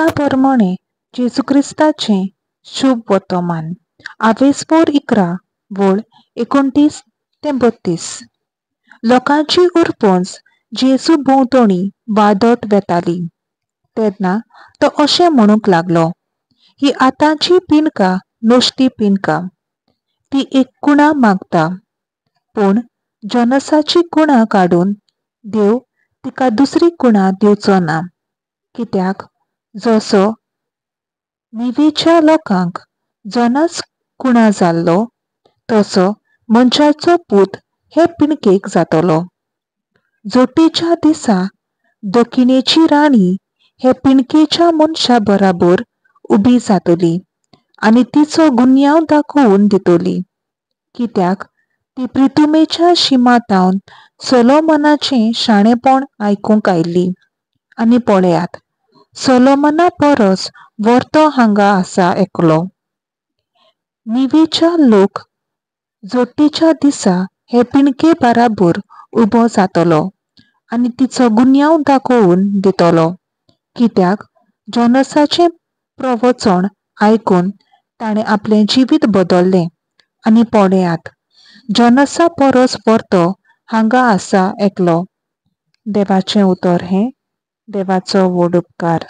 लुका प्रमाणे जेजू क्रिस्ताचें शुभ वर्तमान, आवेस्पोर 11 वळ 29 ते 32. लोकांची उरपंज जेजू भोंवतणी वादट वेताली तेन्ना तो अशें म्हणूंक लागलो, ही आतांची पिनका नश्टी पिनका, ती एक कुणा मागता, पूण जनसाची कुणा काडून देव तिका दुसरी कुणा दिवचो ना. कित्याक जसो निवेच्या लोकांक जोनास कुणा जाल्लो तसो मनशाचो पूत हे पिणकेक जातलो. जोटीच्या दिसा दक्षिणेची राणी हे पिणकेच्या मनशा बराबर उबी जातली आनी तिचो गुन्यांव दाखोवन दितली. कित्याक ती प्रितुमेच्या शिमातावन सोलोमनाचें शाणेपण आयकूंक आयली आनी पळयात, सोलोमना परस व्हर्तो हांगा आसा एकलो. निवेच्या लोक जोटीच्या दिसा हे पिणके बराबर उबो जातलो आनी तिचो गुन्यांव दाखोवन दितलो. कित्याक जोनसाचें प्रवचन आयकून ताणें आपलें जिवीत बदल्लें आनी पळयात, जोनसा परस व्हर्तो हांगा आसा एकलो. देवाचें उतर हें. देवाचो व्हड उपकार.